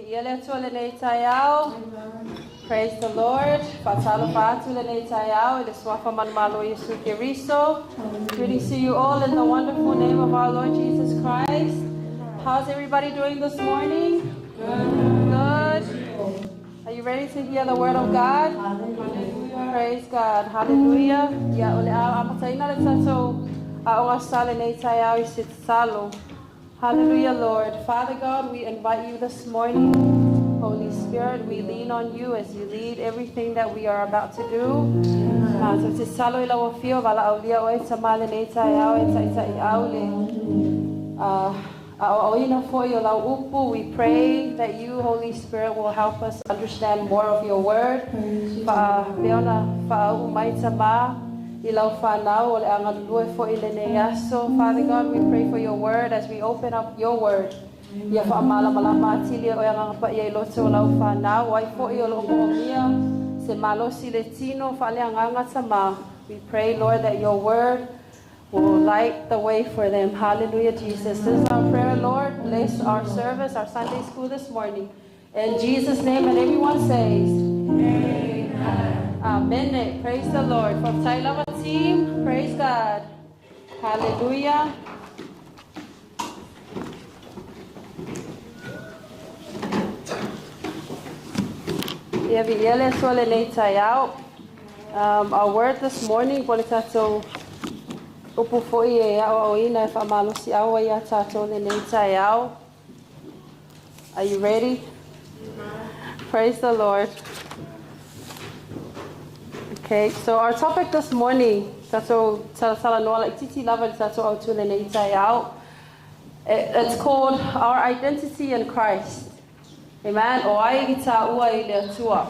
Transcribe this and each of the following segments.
Viia le Atua i lenei taeao. Praise the Lord. Faatalofa atu lenei taeao i le suafa manumalo o Iesu Keriso. Greetings to you all in the wonderful name of our Lord Jesus Christ. How's everybody doing this morning? Good. Good. Are you ready to hear the word of God? Hallelujah. Praise God. Hallelujah. Ia o le a amataina le tatou aoga sa lenei taeao i se tatalo. Hallelujah, Lord. Father God, we invite you this morning. Holy Spirit, we lean on you as you lead everything that we are about to do. Matou te tatalo i lau afio, valaaulia oe Tama lenei taeao e taitaiau le aoaoina foi o lau upu. We pray that you, Holy Spirit, will help us understand more of your word. Faapea ona faauu mai Tama i lau fanau o le a galulue foi i lenei aso. Father God, we pray for your word as we open up your word. Ia faamalamalama atili e oe Agaga Paia i loto o lau fanau, o ai foi o lo o moomia se malosi i le tino faaleagaga Tama. We pray, Lord, that your word will light the way for them. Hallelujah, Jesus. This is our prayer, Lord. Bless our service, our Sunday school this morning. In Jesus' name, and everyone says, Amen. Amen. Praise the Lord. From Tailava team, praise God. Hallelujah. Ia viia le Atua lenei taeao. Our word this morning, po o le tatou upu foi e aoaoina e faamalosiau ai iā tatou lenei taeao. Are you ready? Praise the Lord. Okay, so our topic this morning, tatou talatalanoa laitiiti lava i le tatou autu lenei taeao. It's called Our Identity in Christ. Amen. O ai i tāua i le Atua.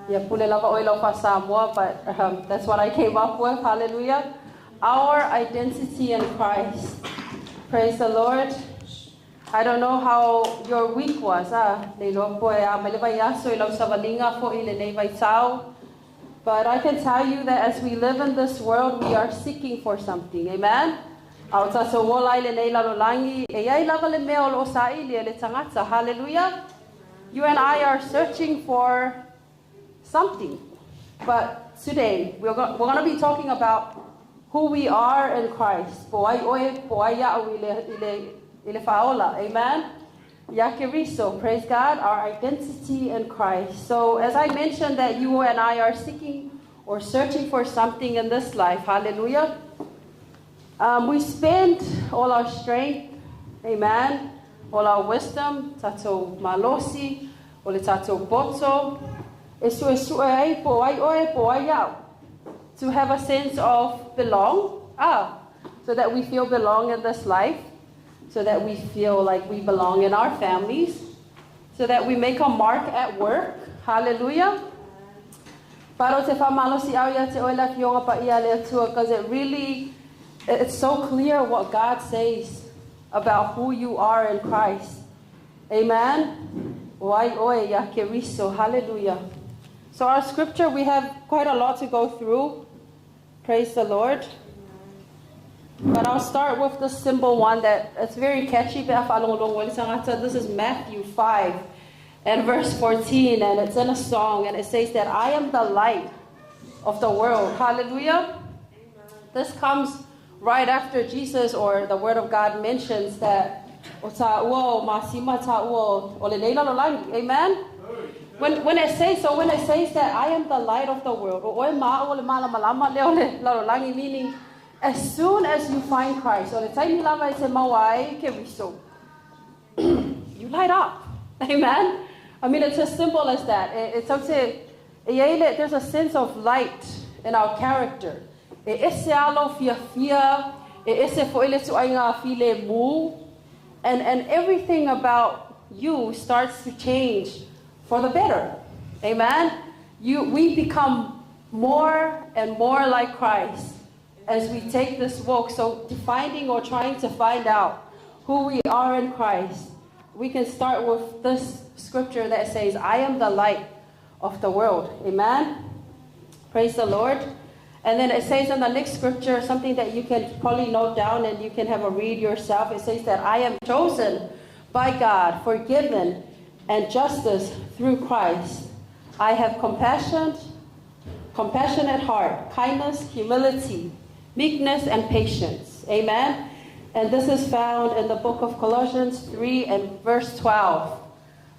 Ia pule lava oe i lau faa-Samoa, but that's what I came up with. Hallelujah. Our identity in Christ. Praise the Lord. I don't know how your week was, ah, le iloa po e a mai le vaiaso i lau savaliga foi i lenei vaitau. But I can tell you that as we live in this world, we are seeking for something. Amen? A o tatou ola ai lenei lalolagi, e i ai lava le mea o lo o saili e le tagata. Hallelujah! You and I are searching for something. But today, we're, go- we're going to be talking about who we are in Christ. Po ai oe, po ai a'u i le, i le, i le faaola. Amen? Ia Keriso, praise God, our identity in Christ. So, as I mentioned that you and I are seeking or searching for something in this life, hallelujah. We spend all our strength, amen, all our wisdom, tatou malosi, o le tatou poto, e suesue ai po o ai oe, po o ai a'u, to have a sense of belong, ah, so that we feel belong in this life, so that we feel like we belong in our families, so that we make a mark at work. Hallelujah. But o te faamalosi au ia te oe le Afioga Paia a le Atua, because it really, it's so clear what God says about who you are in Christ. Amen. O ai oe ia Keriso. Hallelujah. So our scripture, we have quite a lot to go through. Praise the Lord. But I'll start with the simple one that it's very catchy. Pe a faalogologo ai le tagata. This is Matthew 5 and verse 14, and it's in a song, and it says that I am the light of the world. Hallelujah. This comes right after Jesus or the Word of God mentions that o tāua o masima tāua o lenei lalolagi. Amen. When it says so, when it says that I am the light of the world, o oe ma o le malamalama lea o le lalolagi, meaning as soon as you find Christ, o le taimi lava e te maua ai Keriso, you light up. Amen. I mean, it's as simple as that. E tau te, e i ai le, there's a sense of light in our character. E ese lava lou fiafia, e ese foi le ituaiga filemu, and everything about you starts to change for the better. Amen. We become more and more like Christ as we take this walk. So defining or trying to find out who we are in Christ, we can start with this scripture that says, I am the light of the world. Amen. Praise the Lord. And then it says in the next scripture, something that you can probably note down and you can have a read yourself. It says that I am chosen by God, forgiven, and justice through Christ. I have compassion, compassionate heart, kindness, humility, meekness, and patience. Amen. And this is found in the book of Colossians 3 and verse 12.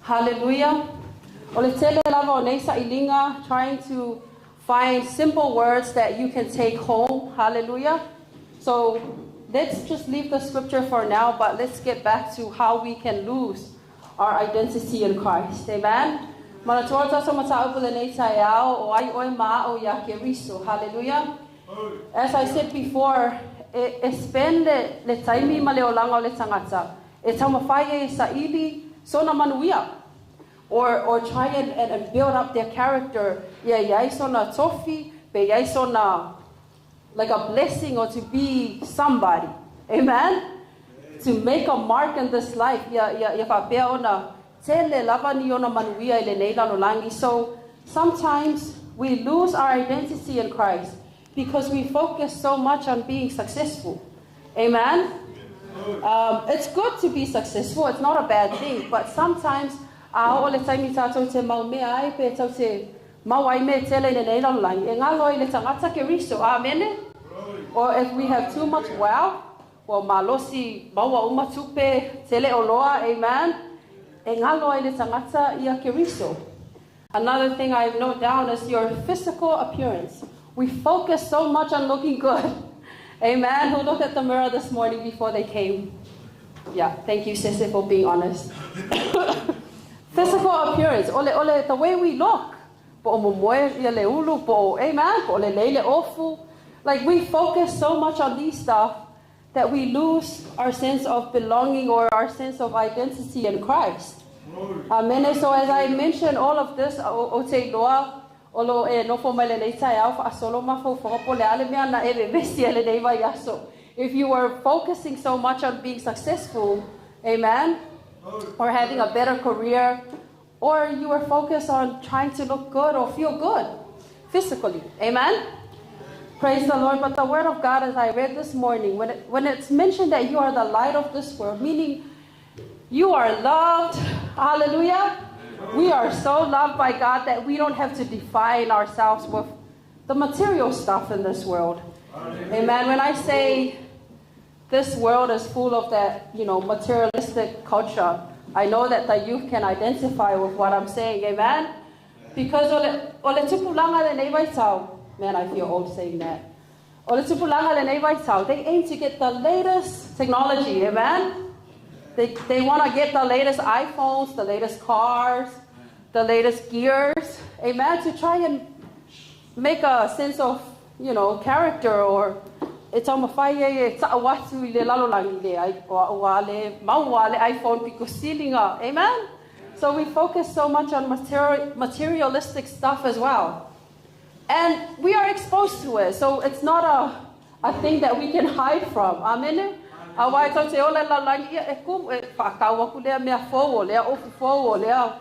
Hallelujah. O le tele lava o nei sailiga, trying to find simple words that you can take home. Hallelujah. So let's just leave the scripture for now, but let's get back to how we can lose our identity in Christ. Amen. Manatua tatou mataupu lenei taeao o ai oe ma a'u iā Keriso. Hallelujah. As I said before, e spend le taimi ma le olaga o le tagata e taumafai ai e saili sona manuia or try and build up their character ia i ai sona tofi pe i ai sona like a blessing or to be somebody. Amen. To make a mark in this life ia faapea ona tele lava ni ona manuia i lenei lalolagi. So sometimes we lose our identity in Christ because we focus so much on being successful. Amen. It's good to be successful. It's not a bad thing. But sometimes, a oo le taimi tatou te mau mea ai pe tatou te maua ai mea tele i lenei lalolagi, e galo ai i le tagata Keriso. Amene? Or if we have too much wealth, ua malosi maua uma tupe, tele oloa, amen? E galo ai i le tagata ia Keriso. Another thing I've noted down is your physical appearance. We focus so much on looking good. Amen. Who looked at the mirror this morning before they came? Yeah, thank you, Sese, for being honest. Physical appearance, o le, o le, the way we look. Po o momoe ia le ulu, po o, amen, po o lelei le ofu. Like we focus so much on these stuff that we lose our sense of belonging or our sense of identity in Christ. Amen. So as I mentioned all of this, o te iloa, o lo e nofo mai lenei taeao faasolo mafaufauga po o le a le mea na e vevesi ai lenei vaiaso. If you were focusing so much on being successful, amen, or having a better career, or you were focused on trying to look good or feel good physically, amen? Praise the Lord. But the word of God, as I read this morning, when it's mentioned that you are the light of this world, meaning you are loved, hallelujah. We are so loved by God that we don't have to define ourselves with the material stuff in this world. Amen. When I say this world is full of that materialistic culture, I know that the youth can identify with what I'm saying. Amen. Because o le tupulaga lenei vaitau, man, I feel old saying that. O le tupulaga lenei vaitau, they aim to get the latest technology. Amen. They want to get the latest iPhones, the latest cars, the latest gears. Amen. To try and make a sense of character or e taumafai ai e ta'au atu i le lalolagi le ai ua le maua le iPhone pito sili. Amen. So we focus so much on materialistic stuff as well. And we are exposed to it. So it's not a thing that we can hide from. Amen. Auā e tatou te ola i le lalolagi ia e ku e faakau aku lea mea fou o lea ofu fou o lea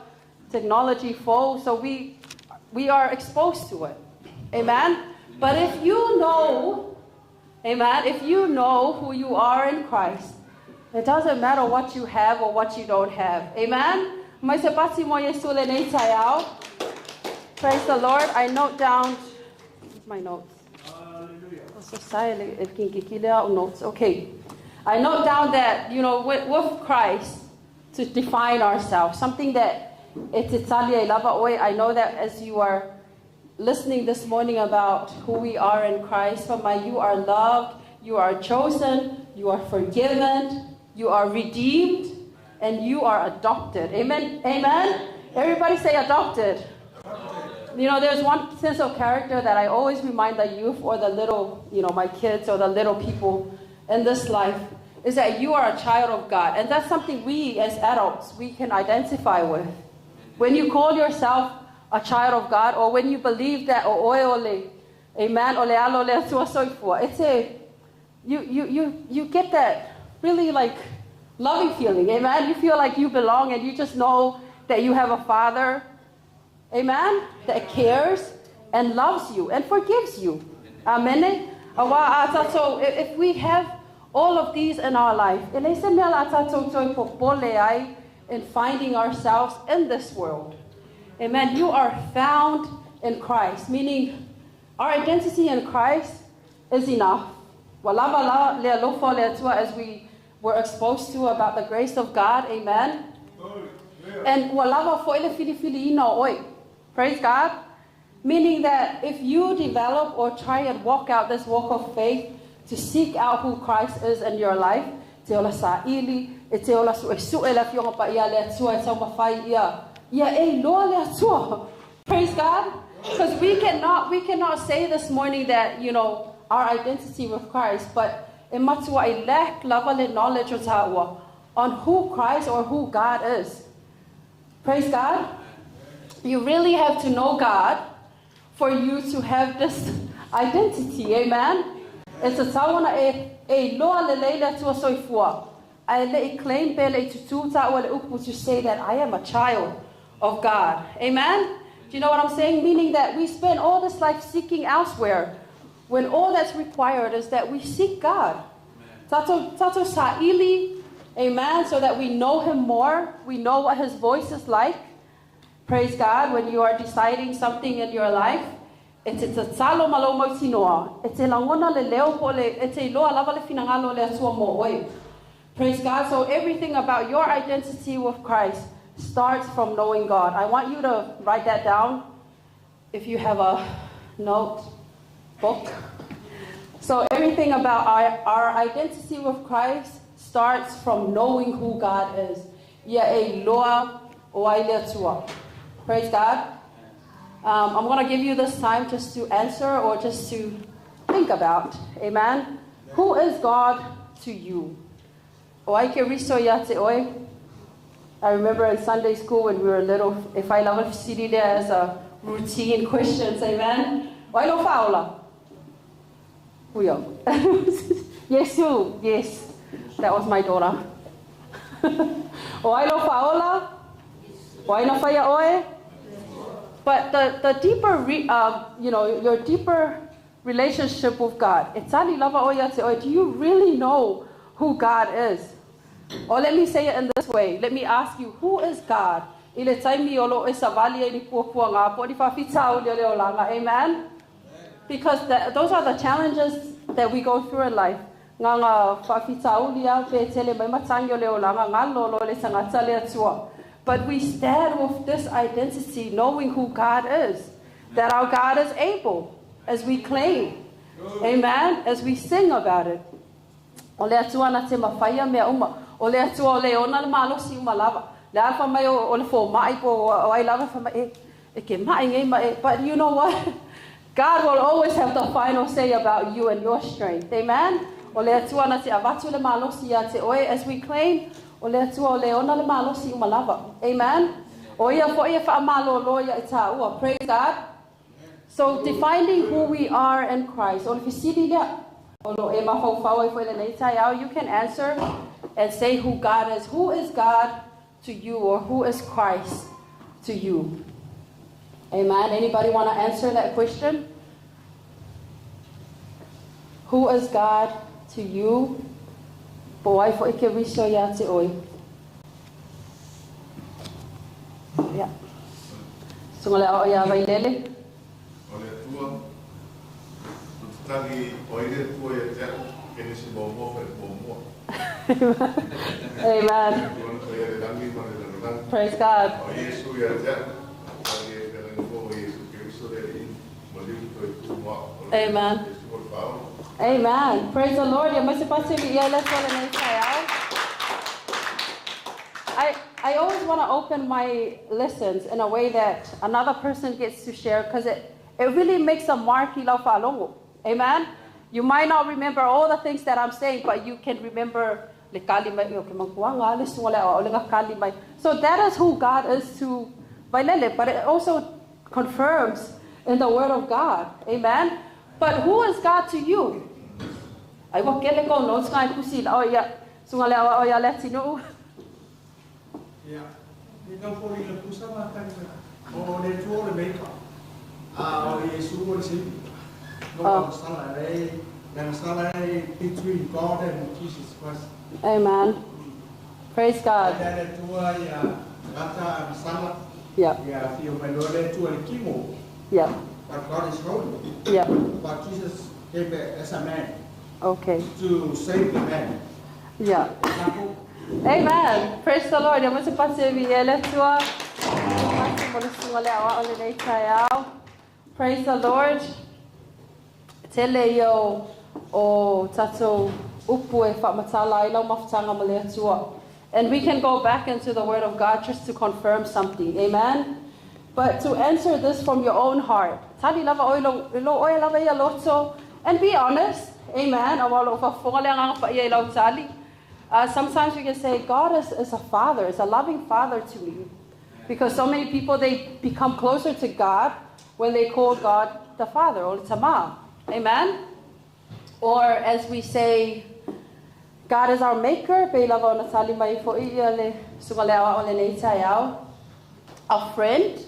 technology fou. So we are exposed to it. Amen. But if you know, amen, if you know who you are in Christ, it doesn't matter what you have or what you don't have. Amen. Mai se pati mo Iesu lenei taeao. Praise the Lord. I note down my notes. Notes. Okay. I note down that with Christ, to define ourselves, something that it's Italia lava oe. I know that as you are listening this morning about who we are in Christ, Mama, you are loved, you are chosen, you are forgiven, you are redeemed, and you are adopted. Amen. Amen. Everybody say adopted. There's one sense of character that I always remind the youth or the little, my kids or the little people in this life is that you are a child of God. And that's something we as adults, we can identify with. When you call yourself a child of God or when you believe that o oe o le, amen, o le alo le Atua soifua, it's a, you get that really like loving feeling, amen? You feel like you belong and you just know that you have a father, amen, that cares and loves you and forgives you. Amen. Auā a tatou, if we have all of these in our life, e leai se mea o le a tatou toe popole ai. in finding ourselves in this world. Amen. You are found in Christ, meaning our identity in Christ is enough. Ua lava la le alofa o le Atua, as we were exposed to about the grace of God. Amen. And ua lava fo'i le filifiliina o oe. Praise God. Meaning that if you develop or try and walk out this walk of faith to seek out who Christ is in your life, e te ola sa'ili, e te ola su'esu'e le Afioga Paia a le Atua e taumafai ia e iloa le Atua. Praise God. Because we cannot say this morning that our identity with Christ, but e matua'i lack lava le knowledge o tāua on who Christ or who God is. Praise God. You really have to know God for you to have this identity. Amen. E tatau ona e iloa lelei le Atua soifua. Ae le'i claim pe le'i tutū tāua le upu to say that I am a child of God. Amen. Do you know what I'm saying? Meaning that we spend all this life seeking elsewhere when all that's required is that we seek God. Tatou, tatou sa'ili, amen, so that we know Him more, we know what His voice is like. Praise God, when you are deciding something in your life, e te tatalo ma lou mautinoa, e te lagona le leo po o le, e te iloa lava le finagalo o le Atua mo oe. Praise God. So everything about your identity with Christ starts from knowing God. I want you to write that down if you have a note book. So everything about our identity with Christ starts from knowing who God is. Ia e iloa o ai le Atua. Praise God. I'm going to give you this time just to answer or just to think about. Amen. Who is God to you? O ai Keriso ia te oe? I remember in Sunday school when we were little, if I love city there as a routine questions, amen. O ai lou Fa'aola? Uio. Yesu, yes. That was my daughter. O ai lou Fa'aola? O ai na faia oe? But the deeper, your deeper relationship with God, e tali lava o ia te oe, do you really know who God is? Or let me say it in this way. Let me ask you, who is God? I le taimi o lo e savali e ni pua ngā po ni whawhitau le o langa. Amen? Because those are the challenges that we go through in life. Ngā ngā whawhitau lia pe tele mai matangi o le olaga ngā lolo le tangata le Atua. But we stand with this identity, knowing who God is. That our God is able, as we claim. Amen? As we sing about it. O le Atua na te mafaia mea uma. O le Atua o le ona le malosi uma lava. Le alfa mai o le fō mai po o ai lava fa mai e ke mai ngei mai. But you know what? God will always have the final say about you and your strength. Amen? O le Atua na te avatu le malosi ia te oe as we claim. O le Atua o le ona le malosi uma lava. Amen? O ia fo ia wha malo lo ia i tā ua. Praise God. So defining who we are in Christ. O le fisili lea. O lo e mafaufau ai foi lenei taeao, you can answer and say who God is. Who is God to you, or who is Christ to you? Amen. Anybody want to answer that question? Who is God to you? Po ai fo i ke riso ia te oi. Yeah. Sunga le o ia Vailele. O le Atua, o te tagi o i le Atua ia te au, ke nisi maumua whae maumua. Amen. O ia le langi ma le lalolagi. Praise God. O Iesu ia te au, tagi e whia o Iesu Keriso le i, ma liu toi tu ma. Amen. Iesu o le whaola. Amen. Praise the Lord. Ia mai se pasi li ia le sole nei taeao. I always want to open my lessons in a way that another person gets to share because it really makes a mark i lau faalogo. Amen? You might not remember all the things that I'm saying, but you can remember le kali mai o ke mankuanga, le sunga le o le ngā kali mai. So that is who God is to Vailele, but it also confirms in the Word of God. Amen? But who is God to you? Ai wa kele ko notes ngai kusi la o ia sunga le o ia le tinu. Ia, i tau foli le pusa ma tani o le Atua o le maker. A o Iesu o le Savior. No oh. Sala e, na sala e between God and Jesus Christ. Amen. Praise God. Yeah. Yeah. But God is holy. Yeah. But Jesus came as a man. Okay. To save the man. Yeah. Amen. Praise the Lord. Praise the Lord. Tele ia o tātou upu e whaamatala ai lau mafutaga ma le Atua. And we can go back into the Word of God just to confirm something. Amen. But to answer this from your own heart. Tali lava oi lo lo oe lava ia loto. And be honest. Amen. Aua o loo faafofoga le agaga paia i lau tali. Sometimes we can say, God is a father, is a loving father to me. Because so many people, they become closer to God when they call God the Father or Tama. Amen? Or as we say, God is our maker. Pe lava ona tali mai fo'i ia le suga le awa o lenei taeao. A friend,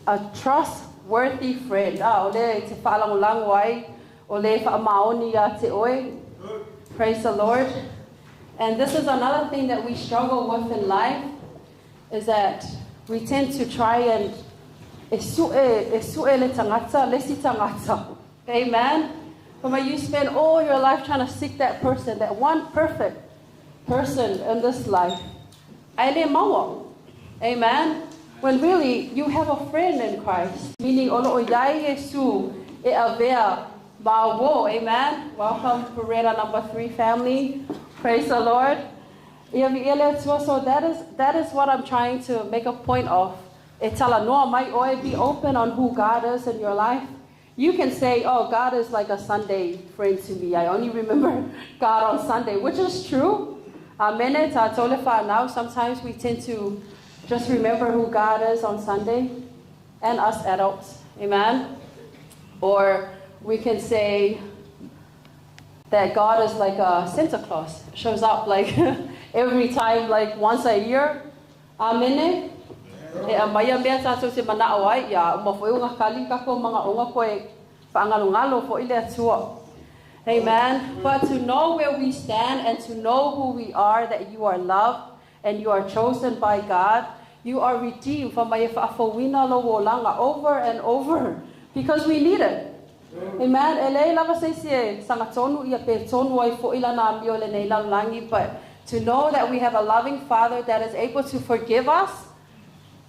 a trustworthy friend. Ah, o le te whaalangolango ai, o le whaamaoni ia te oe. Praise the Lord. And this is another thing that we struggle with in life, is that we tend to try and e su'e, e su'e le tagata, le isi tagata. Amen? But you spend all your life trying to seek that person, that one perfect person in this life. Ae le maua. Amen? When really, you have a friend in Christ, meaning o loo iai Iesu e avea ma uo. Amen? Welcome, Beretta number 3 family. Praise the Lord. Ia viia le Atua. So that is what I'm trying to make a point of. E talanoa mai oe, be open on who God is in your life. You can say, "Oh, God is like a Sunday friend to me. I only remember God on Sunday," which is true. Amen. Now, sometimes we tend to just remember who God is on Sunday, and us adults. Amen. Or we can say that God is like a Santa Claus, shows up like every time, like once a year. Amen. E a mai mea tātou te mana'o ai, ia, uma foi unga kali kako mga unga koe whaangalongalo fo i le Atua. Amen. But to know where we stand and to know who we are, that you are loved and you are chosen by God, you are redeemed from mai whaafawina lo wolanga over and over because we need it. Amen. E leai lava se isi e sagatonu ia pe tonu ai fo'i lana amio i lenei lalolagi, but to know that we have a loving Father that is able to forgive us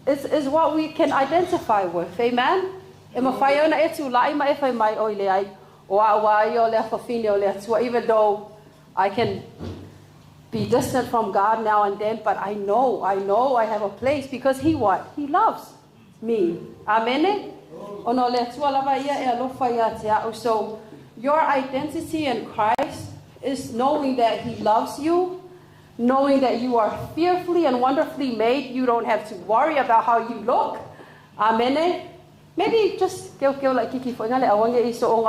is what we can identify with. Amen. E mafai ona e tula'i ma e fai mai oi leai o a'u a ia o le afafine o le Atua, even though I can be distant from God now and then, but I know I have a place because He what? He loves me. Amen. Ona o le Atua lava ia e alofa ia te a'u. So your identity in Christ is knowing that He loves you, knowing that you are fearfully and wonderfully made. You don't have to worry about how you look. Amen. Maybe just keo keo like kiki fo ngale awange i so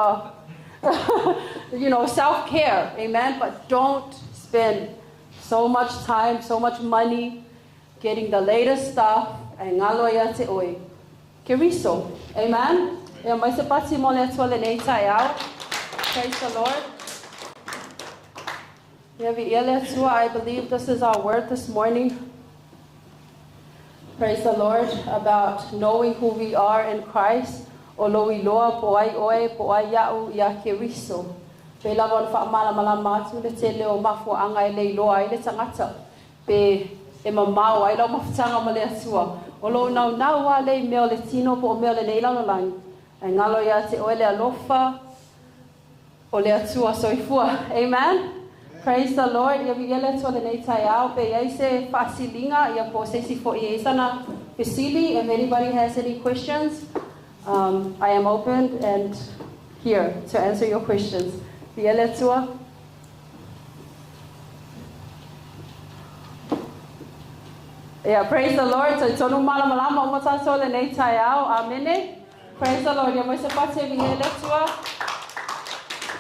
self-care. Amen. But don't spend so much time, so much money getting the latest stuff and ngalo ia te oe. Keriso. Amen. Ia mai se pati mo le Atua lenei taeao. Praise the Lord. Ia viia le Atua, I believe this is our word this morning. Praise the Lord, about knowing who we are in Christ. O lou iloa po ai oe, po ai a'u ia Keriso. Pe lava o le faamalamalama atu le tele o mafuaaga e le iloa ai le tagata. Pe e mamao ai lau mafutaga ma le Atua. O lou naunau a le i mea o le tino po o mea o lenei lalolagi. Ae galo ia te oe le alofa o le Atua soifua. Amen. Praise the Lord. Ia viia le Atua lenei taeao. Pe iai se faasiliga ia po o se isi fo'i e sana fesili. If anybody has any questions, I am open and here to answer your questions. Viia le Atua. Yeah, praise the Lord. So tonu malamalama o tātou lenei taeao. Amene. Praise the Lord. Ia mai se pate viia le Atua.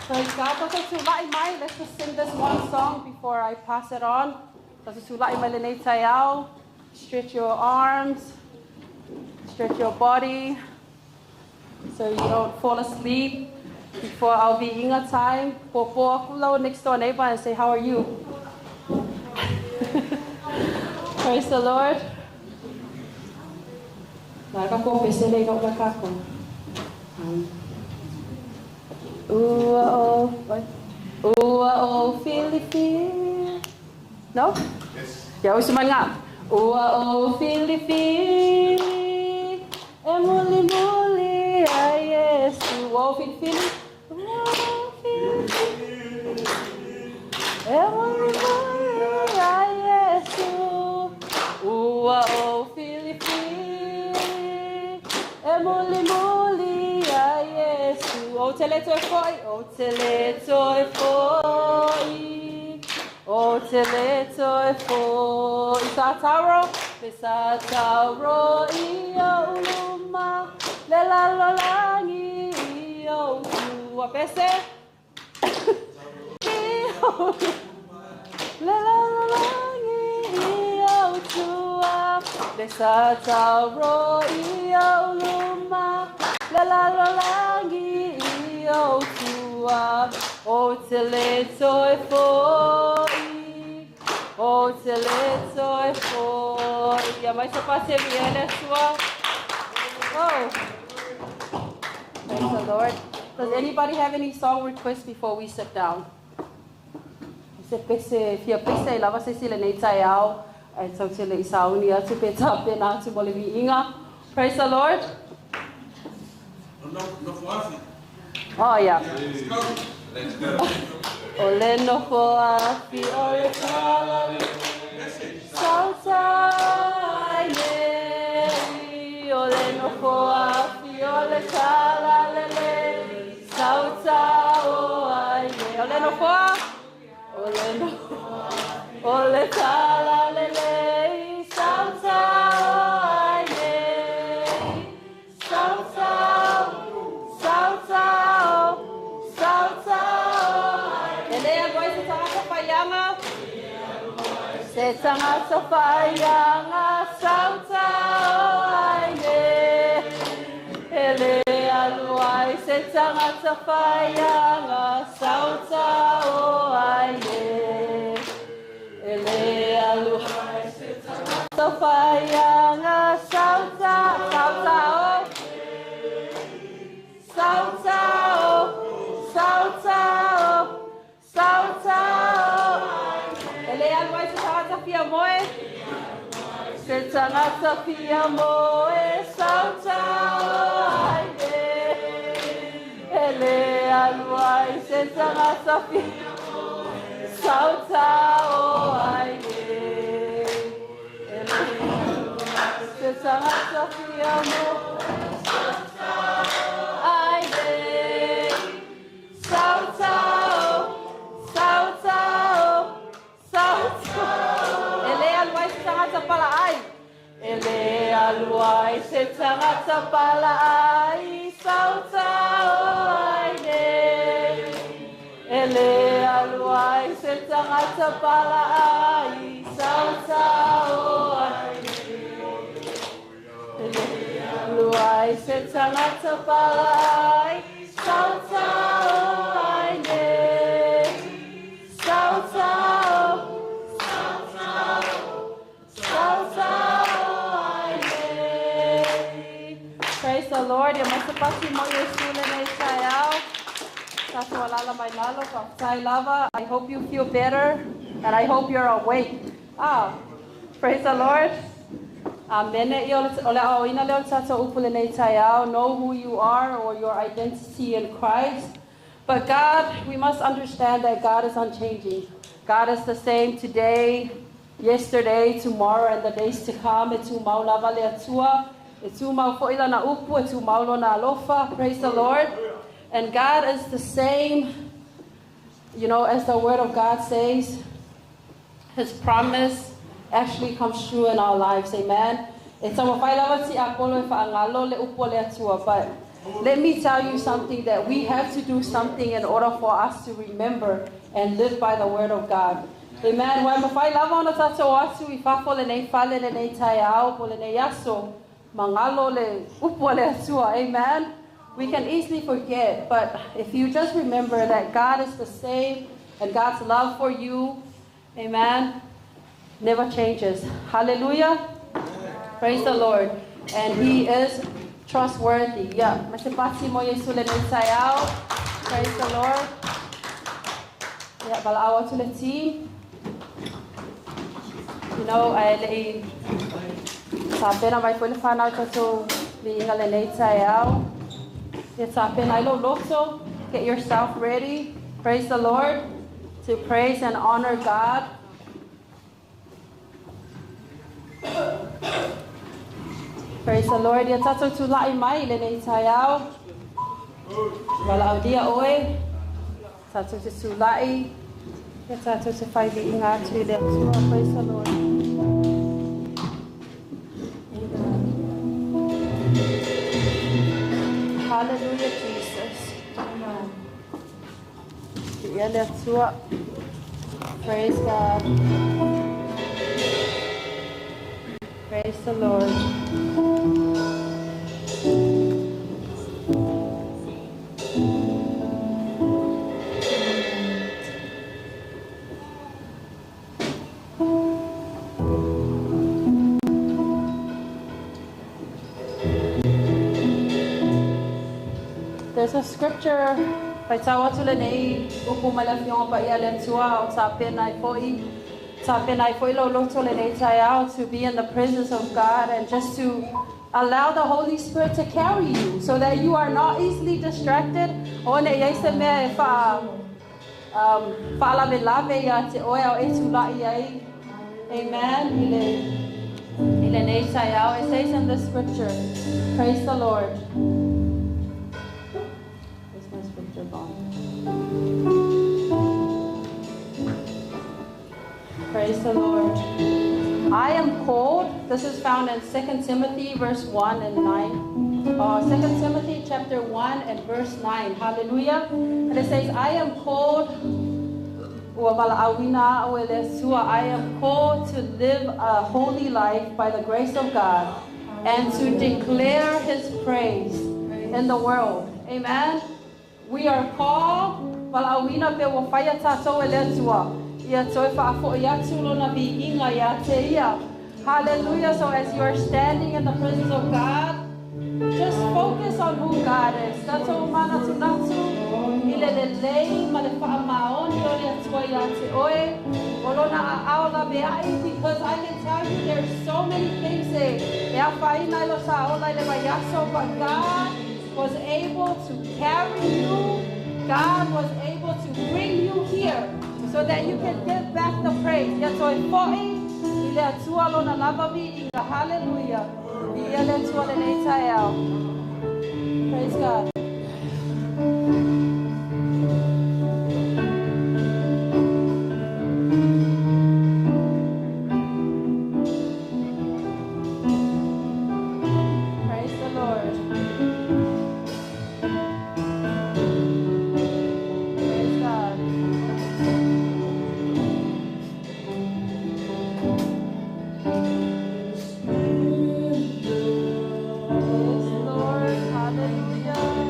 Praise God. Tātou tula'i mai. Let's just sing this one song before I pass it on. Tātou tula'i mai lenei taeao. Stretch your arms. Stretch your body so you don't fall asleep before our viiga time. Po po aku lau next door neighbor and say, "How are you?" Praise the Lord. Na ka ko pese le ka ka ko. Ua o ua o Filipi. No? Yes. Ya usu nga. Ua o Filipi. E muli muli a Yesu. Ua o Filipi. Ua o Filipi. E muli muli a Yesu. Ua o Filipi. E muli muli a Yesu. O te le toe foi. O te le toe foi. O te le toe foi. Sa tauro. Pe sa tauro i o uluma. Le la lo langi i o tua. Pese. I o Le la lo langi i o tua. Le sa tauro i o uluma. Le la lo langi i o tua. O te le toe foi. O te le toe foi. Ia mai sa pase mi ele sua. Oh. Praise the Lord. Does anybody have any song requests before we sit down? Se pese fia pese lava se sile nei tai au e tau te le isauni atu pe ta pena atu mo le viiga. Praise the Lord. No, no fuafi. Oh yeah. Let's go. Let's go. O le nofo afi o le sautai nei. O le nofo afi o le talalele sautao ai nei. O le nofo o le nofo o le talalele sautao ai nei. Sautao, sautao, sautao. E le alu ai se tagata faiaga. Se tagata faiaga sautao ai nei. E le alu ai se tagata faiaga sautao ai nei. E le alu ai se tagata faiaga sautao, sautao. Sautao, sautao, sautao. E le alu ai se tagata fia moe. Se tagata fia moe, sautao ai nei. E le alu ai se tagata fia moe, sautao ai nei. E le alu ai se tagata fia moe, ai nei. Sautao, sautao, sautao. E le alu ai se tagata palaai. E le alu ai se tagata palaai, sautao ai nei. E le alu ai se tagata palaai, sautao ai nei. E le alu ai se tagata palaai, sautao ai nei. Sautao, sautao, sautao ai nei. Praise the Lord. Ia mai se pasi mo Yesu le nei taeao. Tatou alala mai lalo, whakatai lava. I hope you feel better and I hope you're awake. Praise the Lord. Amen. I o le ao ina leo tatou upu le nei taeao. Know who you are or your identity in Christ. But God, we must understand that God is unchanging. God is the same today, yesterday, tomorrow, and the days to come. E tū mau lava le Atua. E tū mau fo'i lana upu, e tū mau lona alofa. Praise the Lord. And God is the same, as the Word of God says. His promise actually comes true in our lives. Amen. E taumafai lava ti apolo e whaangalo le upu o le Atua. But let me tell you something, that we have to do something in order for us to remember and live by the Word of God. Amen. Wai mawhai lava ona tātou atu i whafo le nei fale le nei taiao po le nei aso, mangalo le upu o le Atua. Amen. We can easily forget, but if you just remember that God is the same and God's love for you, amen. never changes. Hallelujah. Praise the Lord. And He is trustworthy. Yeah. Masipati mo Yesu le nei taeao. Praise the Lord. Yeah, balaawa to the team. You know, ai le tapena mai foi le whanau tatou viiga lenei taeao. Ia tapena ai lou loto. Get yourself ready. Praise the Lord. To praise and honor God. Praise the Lord. Ia tatou tula'i mai i lenei taeao. Valaaulia oe. Tatou te tula'i. Ia tatou te fai viiga atu i le Atua. Praise the Lord. Amen. Hallelujah, Jesus. Amen. Ia le Atua. Praise God. Praise the Lord. There's a scripture faitau atu lenei upu mai le Afioga Paia a le Atua o tapena ai foi tapena ai foi lou loto lenei taeao to be in the presence of God and just to allow the Holy Spirit to carry you so that you are not easily distracted. O ne i ai se mea e faa faalavelave ia te oe ao e tula'i ai. Amen. I lenei taeao. It says in the scripture, praise the Lord. Where's my scripture gone? Praise the Lord. I am called. This is found in 2 Timothy verse 1 and 9. 2 Timothy chapter 1 and verse 9. Hallelujah. And it says, I am called. Ua valaauina au e le Atua. I am called to live a holy life by the grace of God and to declare His praise in the world. Amen. We are called. Valaauina pe ua faia tatou e le Atua. Ia toe faafo'i atu lona viiga ia te ia. Hallelujah. So as you are standing in the presence of God, just focus on who God is. Tatou manatunatu i le lelei ma le faamaoni o le Atua ia te oe. O lona aao laveai, because I can tell you there's so many things e afaina i lo sa ola i le vaiaso, but God was able to carry you. God was able to bring you here so that you can give back the praise. Ia toe fo'i i le Atua lona lava viiga. Hallelujah. Ia le Atua lenei taeao. Praise God. Praise the Lord. Praise God. Yes, Lord. Hallelujah.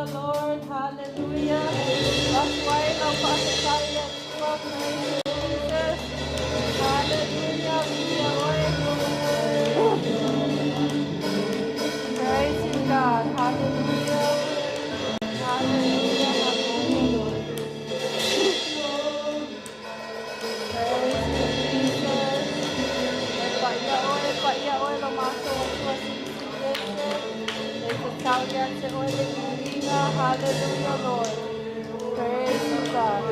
the Lord. Hallelujah. That's why lau faafetai i le Atua. Praise you, Jesus. Hallelujah. Viia oe. Praise you, God. Hallelujah. Hallelujah. Hallelujah, Lord. Praise you, Jesus. E paia oe, paia oe lo matou Atua silisili ese. E tatau ia te oe le viiga. Hallelujah, Lord. Praise you, God.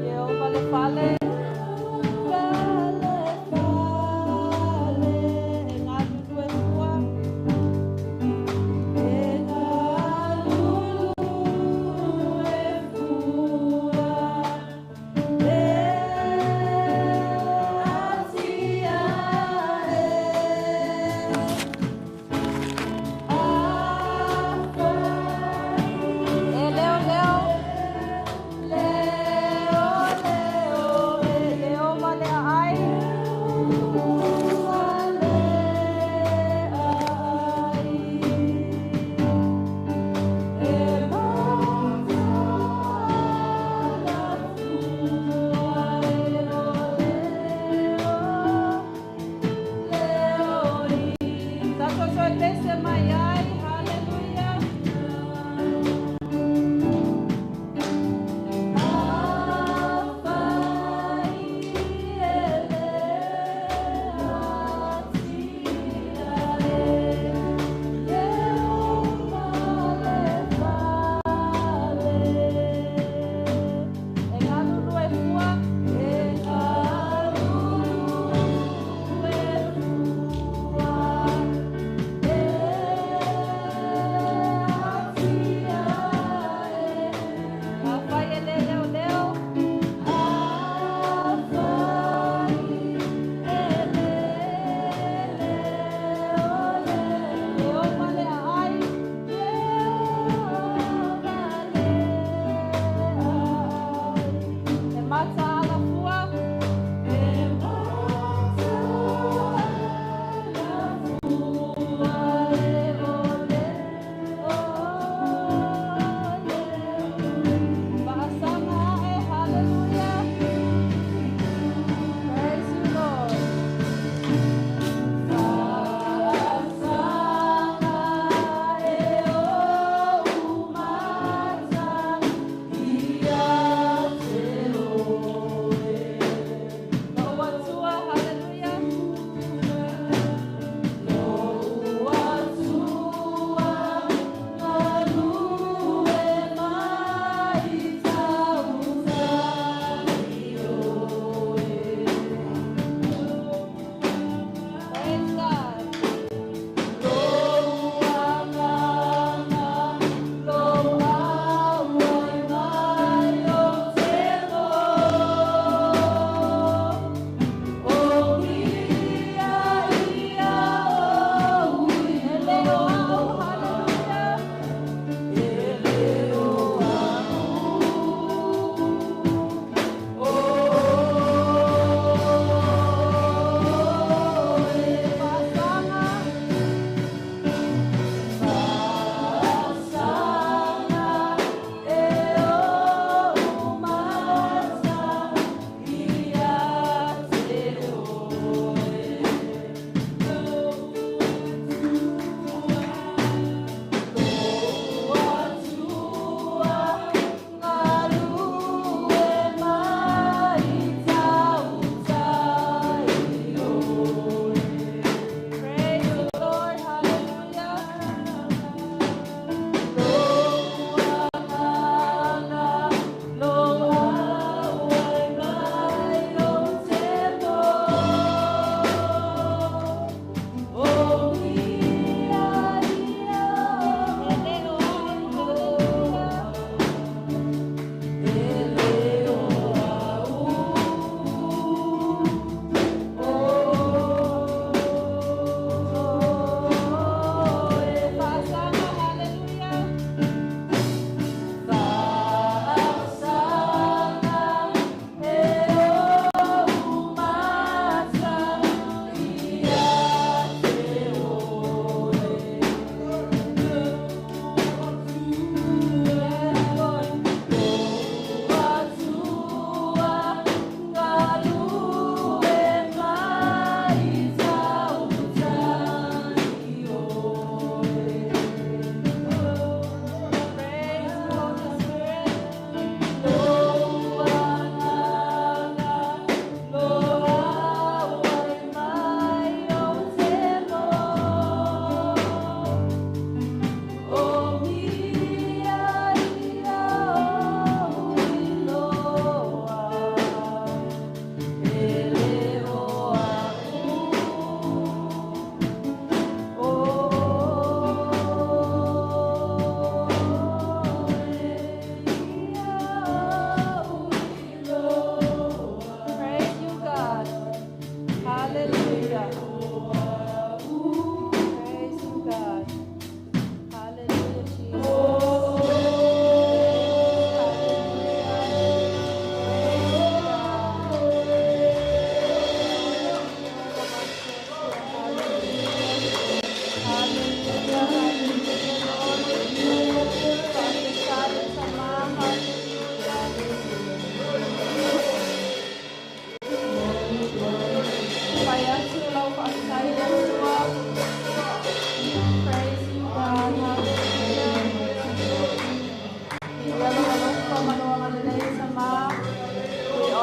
Ieova le fale. Fale, fale, e galulue fua. E galulue fua. Le atiae. E leo, leo. Leo, leo.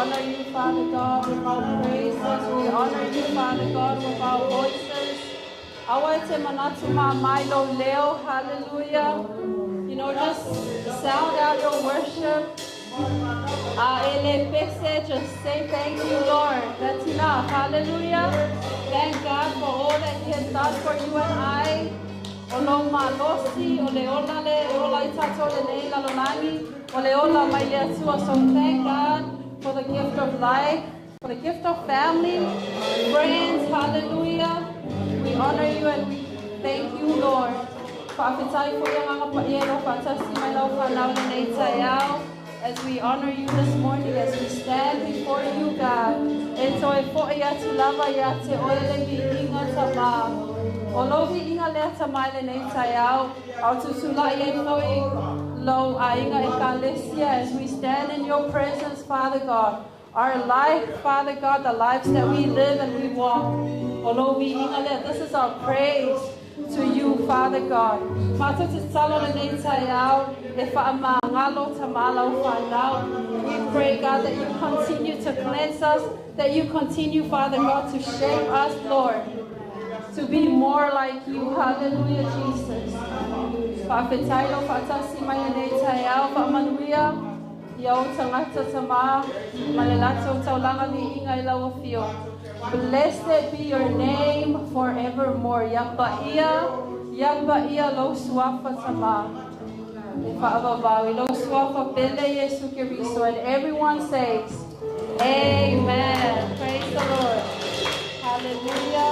honor you, Father God, with our praises. We honor you, Father God, with our voices. Aua e te manatu ma mai lo leo. Hallelujah. You know, just sound out your worship. Ele pese, just say thank you, Lord. That's enough. Hallelujah. Thank God for all that He has done for you and I. O lo malosi, o le ola le, ola i tato le nei lalolagi, o le ola mai le Atua. So thank God for the gift of life, for the gift of family, friends. Hallelujah. We honor you and we thank you, Lord. Fa'afetai foi agaga paia i lou fa'atasi mai lau fanau lenei taeao. As we honor you this morning, as we stand before you, God. E toe fo'i atu lava ia te oe le viiga tamā. O lou viiga lea tamā i lenei taeao, a o tutula'i ai foi lou aiga ekalesia, as we stand in your presence, Father God. Our life, Father God, the lives that we live and we walk. O lou viiga lea, this is our praise to you, Father God. Matou te tatalo lenei taeao, e fa'amagalo tamā lau fanau. We pray, God, that you continue to cleanse us, that you continue, Father God, to shape us, Lord, to be more like you. Hallelujah, Jesus. Fa'afetai lou fa'atasi mai lenei taeao, fa'amanuia ia ou tagata tamā, ma le latou taulaga viiga i lau afio. Blessed be your name forevermore. Ia paia, ia paia lou suafa tamā. E fa'avavau i lou suafa pele Iesu Keriso. And everyone says, Amen. Praise the Lord. Hallelujah.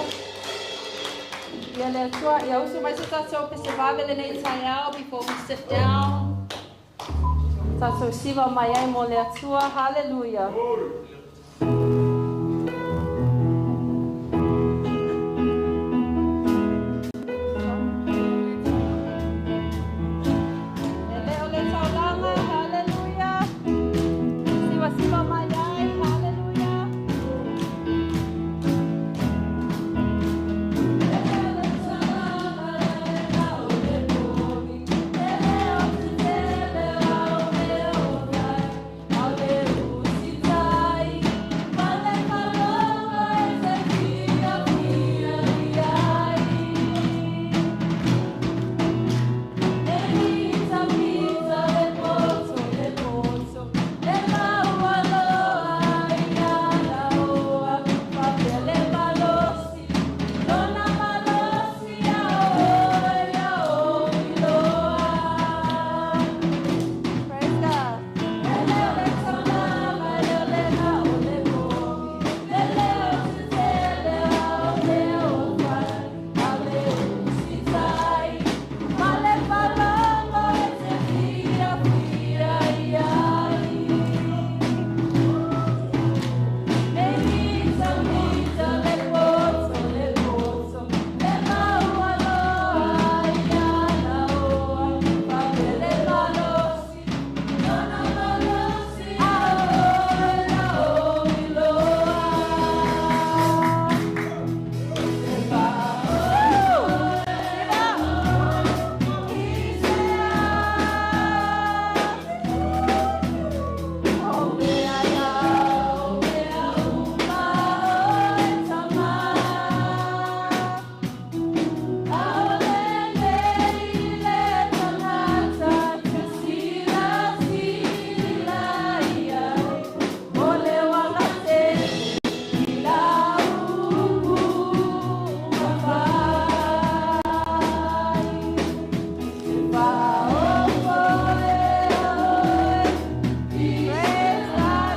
Ia le Atua, ia usu mai se tatou pese vave lenei taeao before we sit down. Tatou siva mai ai mo le Atua. Hallelujah. E le o le taulaga. Hallelujah. Siva siva mai ai. Hallelujah. Praise God. Praise God,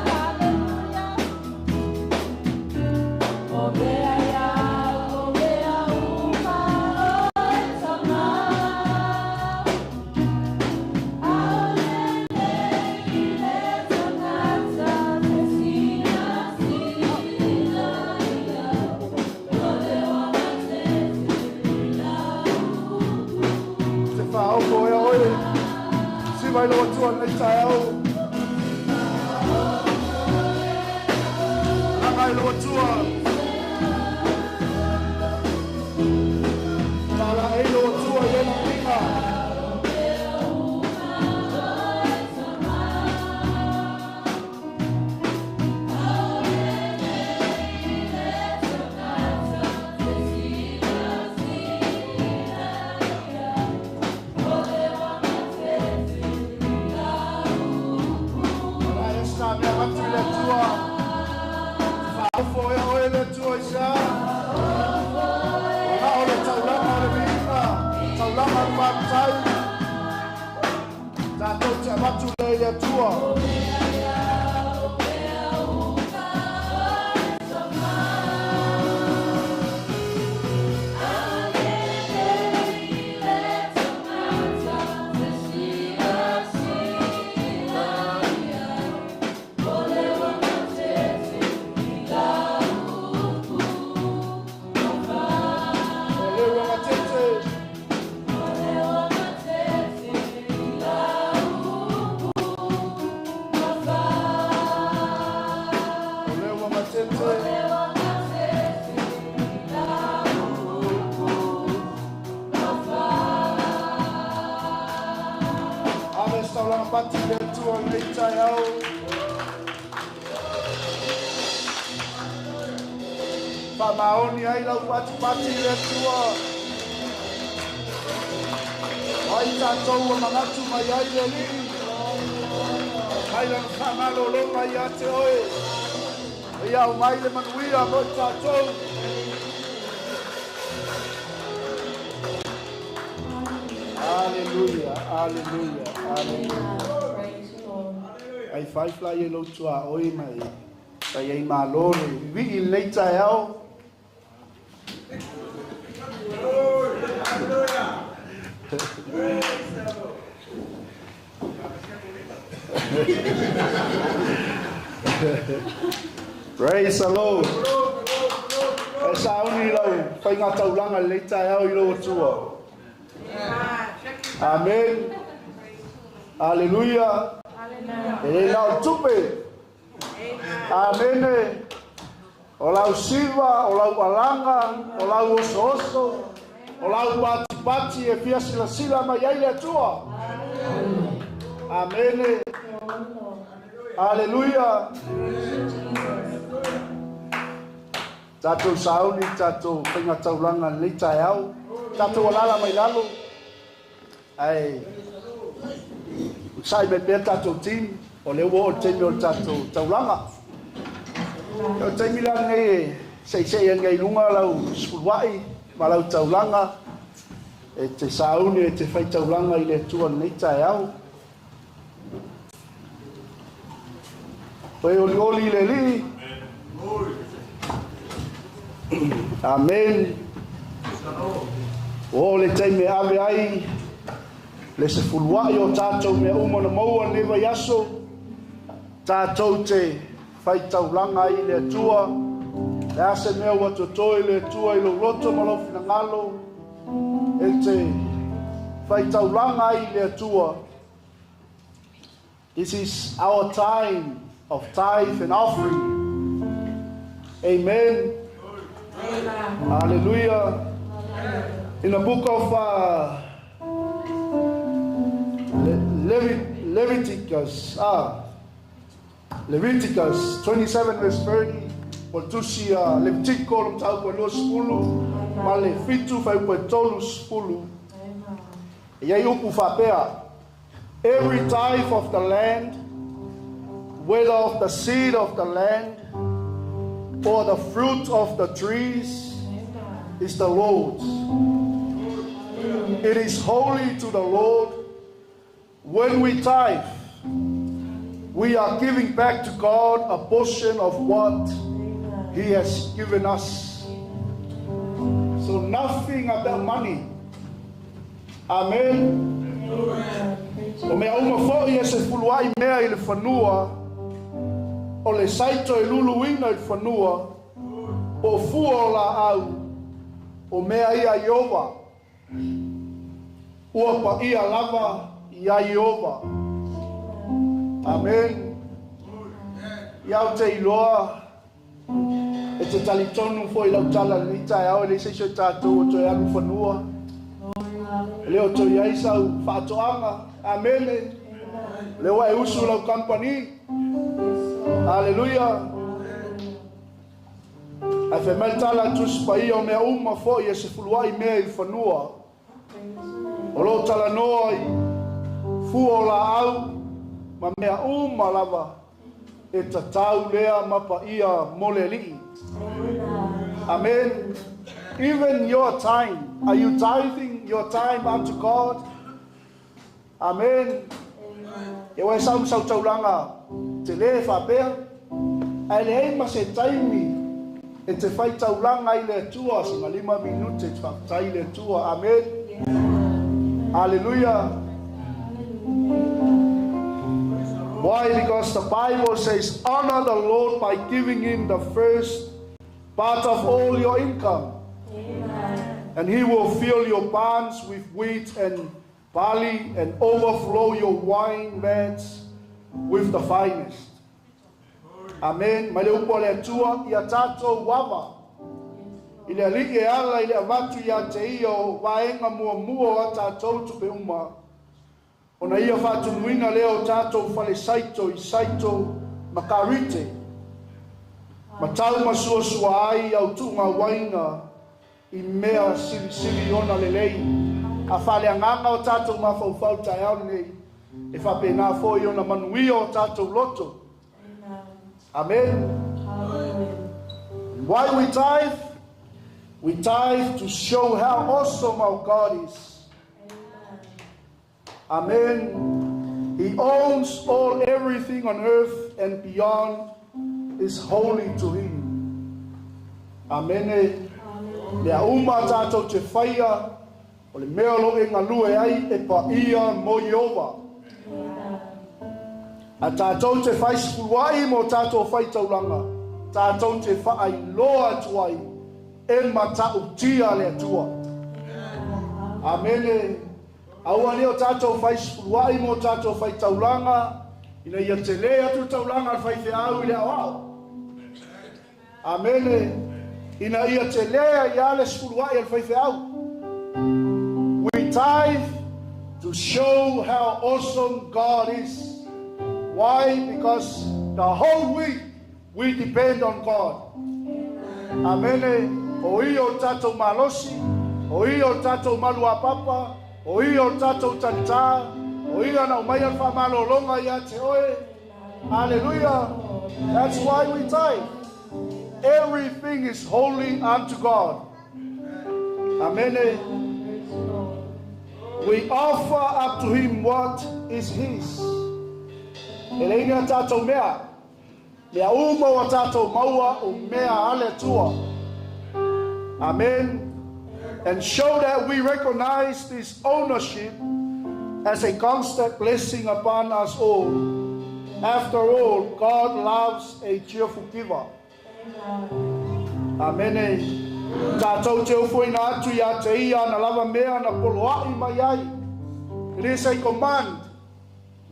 hallelujah. Te fa'aopo ia oe. Siva i lou Atua lenei taeao. Laga i lou Atua. Tala'ei lou Atua i lena viiga. Ofo e oe le Atua i sea. Ona o le taulaga o le viiga, taulaga o le faafetai. Tatou te avatu lea i le Atua. O le uagatete. O le uagatete. Ave se taulaga pati i le Atua i lenei taeao. Faamaoni ai lau patipati i le Atua. O ai tatou ua manatu mai ai le Alii. Mai lana faamalologa ia te oe. Ia aumai le manuia mo i tatou. Aleluia, aleluia, aleluia. Praise the Lord. Ai fai fly e lou tuaoi mai. Fai ai malo le vivii i lenei taeao. Praise the Lord. E sauni lau faiga taulaga i lenei taeao i lou Atua. Amen. Aleluia. E le na o le tupe. Amene. O lau siva, o lau alaga, o lau osooso, o lau patipati e fia silasila mai ai le Atua. Amene. Aleluia. Tatou sauni, tatou faiga taulaga i lenei taeao. Tatou alala mai lalo. Ai, sai mai pea tatou team, o le ua o le taimi o le tatou taulaga. O le taimi la lenei e seisei ai luga lau sefuluai ma lau taulaga e te sauni e te fai taulaga i le Atua i lenei taeao. Oe olioli i le Alii. Amen. O le taimi e ave ai le sefuluai o tatou mea uma na maua lenei vaiaso. Tatou te fai taulaga ai i le Atua. Le a se mea ua toto i le Atua i lou loto ma lou finagalo e te fai taulaga ai i le Atua. This is our time of tithe and offering. Amen. Hallelujah. In the book of Leviticus 27 verse 30, o le tusi a Levitiko le mataupu e 20 ma le 7 fuaiupu e 30. E i ai upu faapea, every tithe of the land, whether of the seed of the land or the fruit of the trees, is the Lord's. It is holy to the Lord. When we tithe, we are giving back to God a portion of what He has given us. So nothing about money. Amen. O mea uma foi e sefuluai mea i le fanua, o le saito e luluina i le fanua, o fua o laau, o mea ia Iova. Ua paia lava ia Iova. Amen. Iau te iloa, e te talitonu foi lau tala lenei taeao e leai se isi o tatou o toe alu fanua. E le o toe i ai sau faatoaga. Amene. Le ua e usu lau kampani. Aleluia. Ae fai mai le tala a Tusi Paia o mea uma foi e sefuluai mea i le fanua. O lo o talanoa i fua o laau ma mea uma lava e tatau lea ma paia mo le Alii. Amen. Even your time. Are you tithing your time unto God? Amen. E oe sau sau taulanga te le whapea. Ae le ei ma se taimi e te whai taulanga i le Atua se malima minute te whaptai le Atua. Amen. Hallelujah. Why? Because the Bible says, honor the Lord by giving him the first part of all your income. Amen. And he will fill your barns with wheat and barley and overflow your wine vats with the finest. Amen. Mai le upu a le Atua ia tatou ava. I le alii e ala i le avatu ia te ia o vaega muamua o a tatou tupe uma. Ona ia faatumuina lea o tatou fale saito i saito ma karite. Ma tau ma suasua ai au tuuga uaina i mea silisili ona lelei. A faaleagaga o tatou mafaufau taeao lenei, e faapena foi ona manuia o tatou loto. Amen. Why we tithe? We tithe to show how awesome our God is. Amen. He owns all everything on earth and beyond is holy to him. Amene. Mea uma tatou te whaia, o le mea lo e ngalue ai e pa ia mo Iova. A tatou te whai sefuluai mo tatou whai taulanga, tatou te whaai loa atu ai, e matautia le Atua. Amene. Aua ne o tatou fai sefuluai mo tatou fai taulanga, ina ia te le atu taulanga al fai feau i le ao. Amene. Ina ia te lea ia le sefuluai al fai feau. We tithe to show how awesome God is. Why? Because the whole week we depend on God. Amene. O ia o tatou malosi, o ia o tatou maluapapa, o ia o tatou talitā, o ia na umai al whamalolonga ia te oe. Hallelujah. That's why we tithe. Everything is holy unto God. Amen. We offer up to him what is his. E le ina tātou mea. Mea uma o tātou maua o mea ale tua. Amen. And show that we recognize this ownership as a constant blessing upon us all. After all, God loves a cheerful giver. Amen. Tātou te ufo ina atu ia te ia na lava mea na poloai mai ai. It is a command.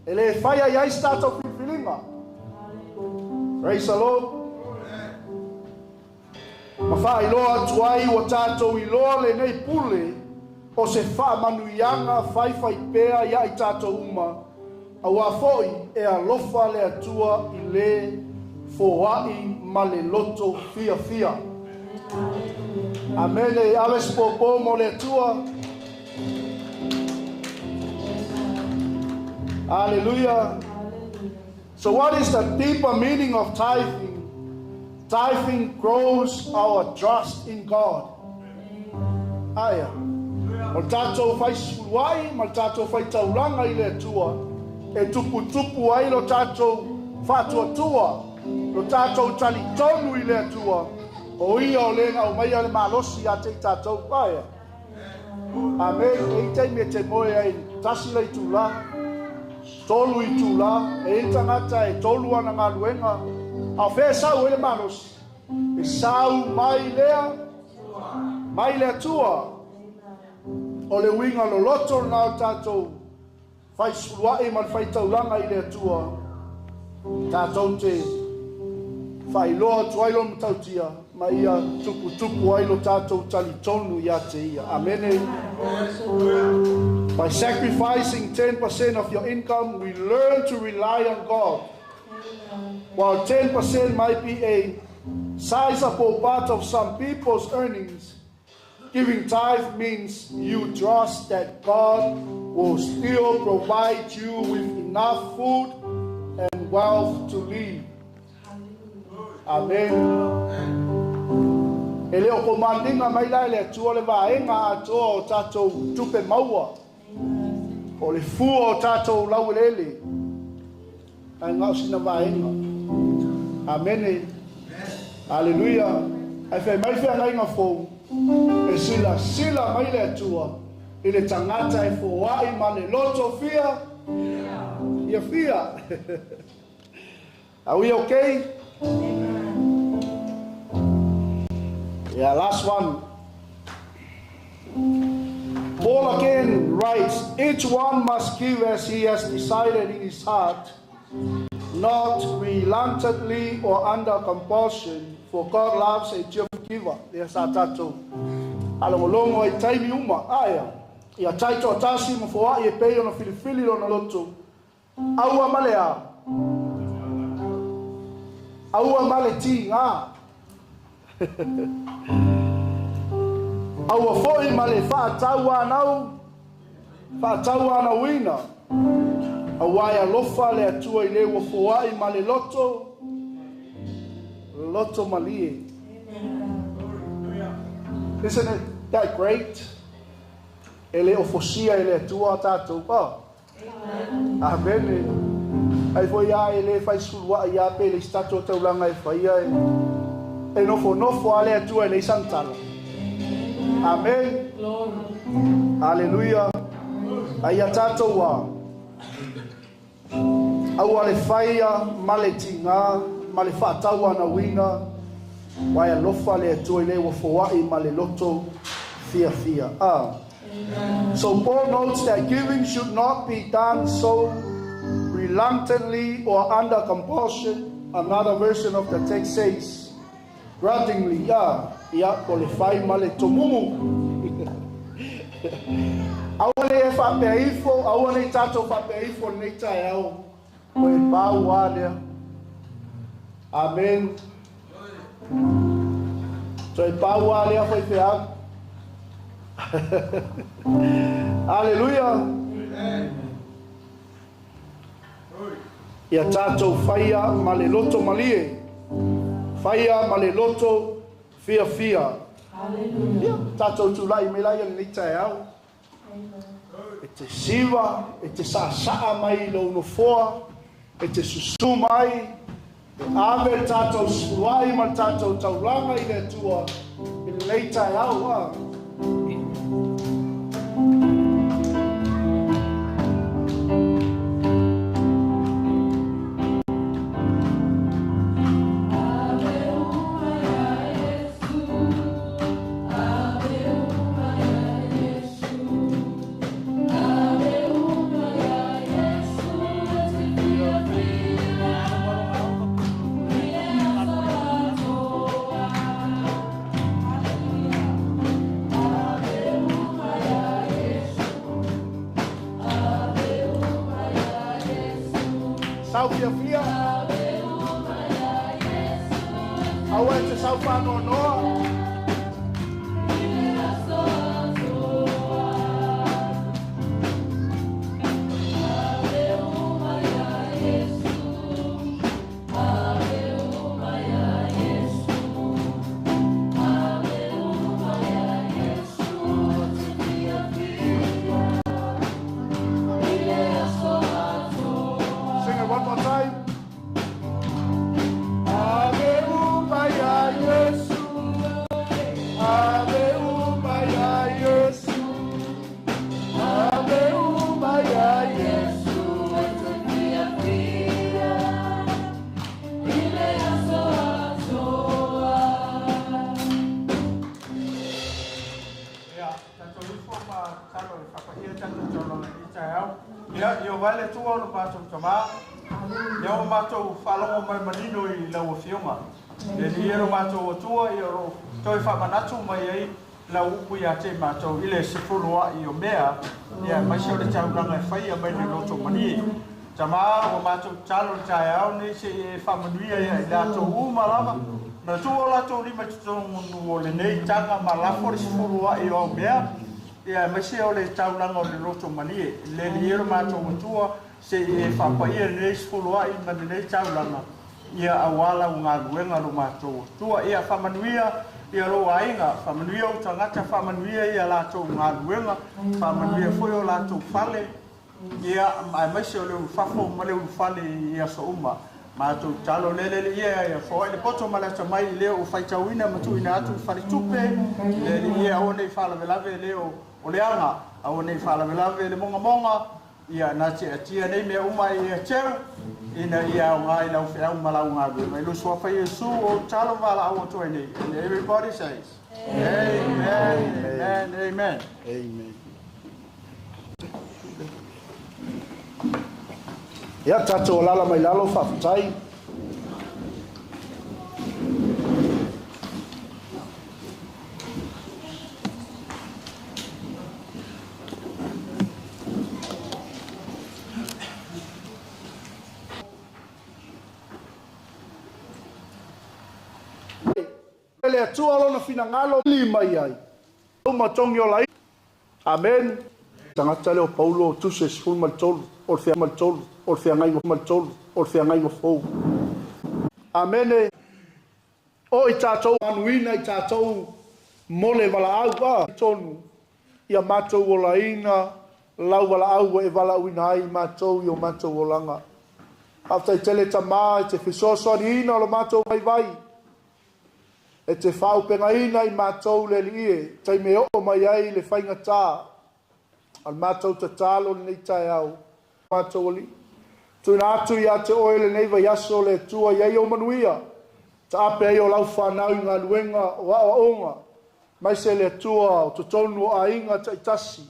E le whai ai ai tātou whiwhiringa. Praise the Lord. Ma whai loa atu ai o tātou i loa le nei pule o se wha manuianga whai whai pea ia i tātou uma. Au a foi e alofa le atua i le foai ma le loto fia fia. Amen. E ave se pōpō mo le Atua. Hallelujah. So what is the deeper meaning of tithing? Tithing grows our trust in God. Aia. O le tātou whai sefuluai ma le tātou whai taulanga i le Atua e tuputupu ai lo tātou whaatuatua, lo tātou talitonu i le Atua, o ia o le ngau mai a le malosi a te i tātou. Aia. Amen. E i te me te moe ai tasi lei tū la, tolu i tū la, e i tangata e tolu ana ngā luenga, a whea sau e le malosi. E sau mai lea, mai le Atua. O le winga lo loto na o tātou whai sefuluai ma le whai taulanga i le Atua. Tātou te whai loa atu ai lo matautia, ma ia tupu tupu ai lo tātou talitonu ia te ia. Amene. By sacrificing 10% of your income, we learn to rely on God. While 10% might be a sizable part of some people's earnings, giving tithe means you trust that God will still provide you with enough food and wealth to live. Amen. E le o komandinga mai la le atua le vaenga atoa o tātou tupe maua. O le fua o tātou lauelele. Ai ngao sina vaenga. Amene. Aleluia. Ai fai mai feagaiga fou. E sila sila mai le atua. I le tangata e foai ma le loto fia. Ia fia. Are we okay? Yeah, last one. Paul again writes, each one must give as he has decided in his heart, not reluctantly or under compulsion, for God loves a cheerful giver. Ia sa tātou. Alongolongo ai taimi uma. Aia. Ia taito atasi ma foai e pei ona filifili lona loto. Aua male a. Aua male ti ngā. Aua foi ma le whaatau anau, whaatau anau ina. Aua e alofa le atua i le ua foai ma le loto, loto malie. Isn't it that great? E le ofosia e le atua tātou. Oh. Amen. Ai foi a e le whaisuluа i a pe le stato taulanga e whaia e. E nofo nofo a le atua e le santala. Amen. Hallelujah. Ai a tātou a. Aua le whaia ma le tinga, ma le whaatau ana wina, wai alofa le atua i le ua foai ma le loto fia fia. Ah. So Paul notes that giving should not be done so reluctantly or under compulsion. Another version of the text says, grudgingly, ia, ia, ko le whai ma le tomumu. Aua le e whapea ifo, aua le tātou whapea ifo nei tae au. Ko e pau a lea. Amen. So e pau a lea whai whea. Hallelujah. Ia tātou whaia ma le loto malie. Whaia ma le loto fia fia. Hallelujah. Ia tātou tūlai me lai le tae au. E te siwa, e te saasaa mai lo unofoa, e te susu mai, e ave tātou suai ma tātou taulanga i le atua, i le lei tae au. Ah. Sau fia fia. Aua e te sau whanonoa. Sing it one more time. Ave umaya Yesu. Ave umaya Yesu. Ave umaya Yesu. Ia, tātou ifo ma talo e whakahia tātou taulanga i tae au. Ia, ia wale tua o le mātou tamā. Ia o mātou whalongo mai manino i lau afioga. E ni ero mātou atua, ia ro toi whamanatu mai ai lau upu ia te mātou i le sefulu a i o mea. Ia, mai se o le taulanga e whaia mai le loto manie. Tamā o mātou talo le tae au nei se e whamanuia ia i lātou uma lava. Na tua o lātou lima te tongunu o le nei tanga ma lafo le sefulu a i o mea. Ia, mai se o le taulanga o le loto manie. Le li ero mātou atua se e whapaia nei sefulu a i ma le nei taulanga. Ia awala o ngā ruenga lo mātou atua. Ia whamanuia ia lou aiga, faamanuia ou tagata, faamanuia ia latou galuega, faamanuia foi o latou fale, ia aemaise o le ulufafo ma le ulufale i aso uma. Matou tatalo lea le Alii e, ia foai le poto ma le atamai i le ua faitauina ma tuuina atu i le faletupe, le Alii e, aua ne i faalavelave le o le aga, aua ne i faalavelave le mogamoga, ia na tiatia nei mea uma e ia teu, ina ia aoga i lau feau ma lau galuega. I le suafa Iesu o tatalo valaau atu ai nei. And everybody says, Amen, amen, amen. Amen. Ia tatou alala mai lalo faafetai. Le Atua lona finagalo li mai ai. Uma tongi o lai. Amen. Tagata lea o Paulo tusi e 13 o le ma le 3 o le feagaiga ma le 3 o le feagaiga fou. Amene. O i tatou manuina i tatou mo le valaau a tonu ia matou olaina lau valaau e valaauina ai matou i o matou olaga. Faafetai tele Tamā i te fesoasoaniina o lo matou vaivai e te faaaupegaina i matou le Alii e taimi e oo mai ai le faigata a le matou tatalo lenei taeao. Matou Alii, tuuina atu ia te oe lenei vaiaso le Atua i ai ou manuia, taape ai o lau fanau i galuega o aoaoga, maise le Atua o totonu o aiga taitasi,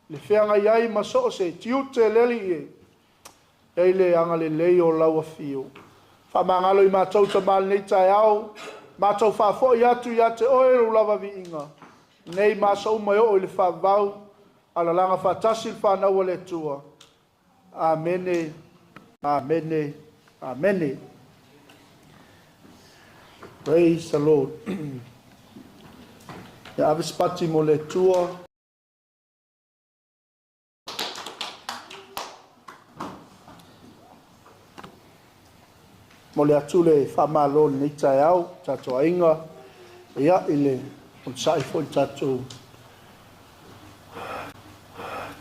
le feagai ai ma so o se tiute le Alii e, e le agalelei o lau afio. Faamagalo i matou Tamā lenei taeao, matou faafoi atu ia te oe lou lava viiga, nei ma aso uma e oo i le faavavau, alalaga faatasi le fanau a le Atua. Amene, amene, amene. Praise the Lord. Ia ave se pati mo le Atua. Mo le atu le faamalo lenei taeao, tatou aiga, ia i le onosai foi le tatou